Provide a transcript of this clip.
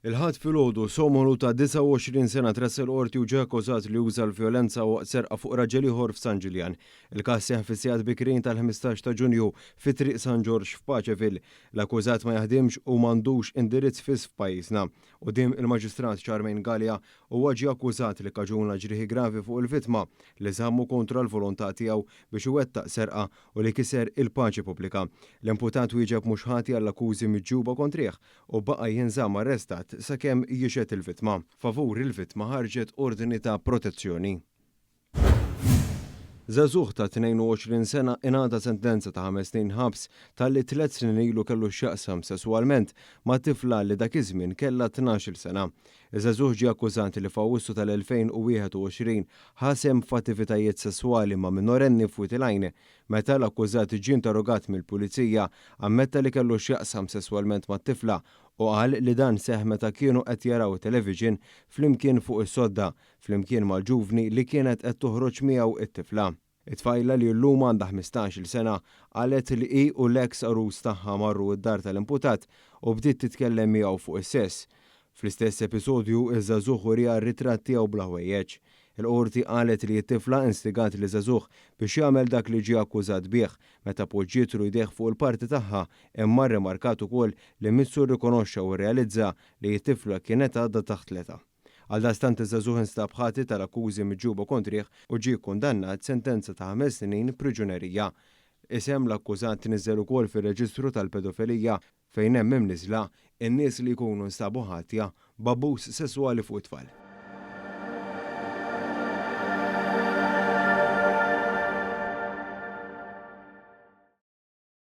Il-Ħadd filgħodu, Somolu ta' 29 sena tressaq il-Qorti u ġie akkużat li uża l-vjolenza waqt serqa fuq raġel ieħor f'San Ġiljan. Il-każ seħħ fis-sigħat bikrin tal-15 ta' Ġunju fi Triq San Ġorġ f'Paċeville. L-akkużat ma jaħdimx u m'għandux indirizz fiss f'pajjiżna. Quddiem il-Maġistrat Charmaine Galea, huwa ġie akkużat li kkaġuna ġrieħi gravi fuq il-vittma, li żammu kontra l-volontà tiegħu biex iwettaq serqa u li kiser il-paċi pubblika. L-imputat wieġeb mhux ħati għall-akkużi miġjuba kontrih u baqa' jinżamm arrestat sakemm jixhed il-vittma. Favur il-vittma ħarġet ordni ta' protezzjoni. Żagħżugħ ta' 22 sena ingħata sentenza ta' ħames snin ħabs talli tliet snin ilu kellu x'jaqsam sesswalment ma' tifla li dak iż-żmien kellha 12-il sena. Iż-żagħżugħ ġie akkużat li f'Awwissu tal-2021 ħa sehem f'attivitajiet sesswali ma' minorenni f'Wied il-Għajn. Meta l-akkużat ġie interrogat mill-Pulizija, ammetta li kellu x'jaqsam sesswalment mat-tifla u qal li dan seħħ meta kienu qed jaraw it-television flimkien fuq is-sodda, flimkien mal-ġuvni li kienet qed toħroġ miegħu t-tifla. It-tfajla li llum għandha 15-il sena qalet li hi u l-eks għarus tagħha marru d-dar tal-imputat u bdiet titkellem miegħu fuq is-sess. Fl-istess episodju, iż-żagħżugħ urieha r-ritratt tiegħu bla ħwejjeġ. Il-Qorti qalet li t-tifla instigat liż-żagħżugħ biex jagħmel dak li ġie akkużat bih meta poġġietlu jdejh fuq il-parti tagħha imma rrimarkat ukoll li missu rrikonoxxa u rrealizza li t-tifla kienet għadha taħt l-età. Għaldaqstant iż-żagħżugħ instab ħati tal-akkużi miġjuba kontrih u ġie kkundannat sentenza ta' ħames snin priġunerija. Isem l-akkużat tniżżel ukoll fir-reġistru tal-pedofilija fejn hemm imniżżla n-nies li jkunu nstabu ħatja b'abbuż sesswali fuq it-tfal.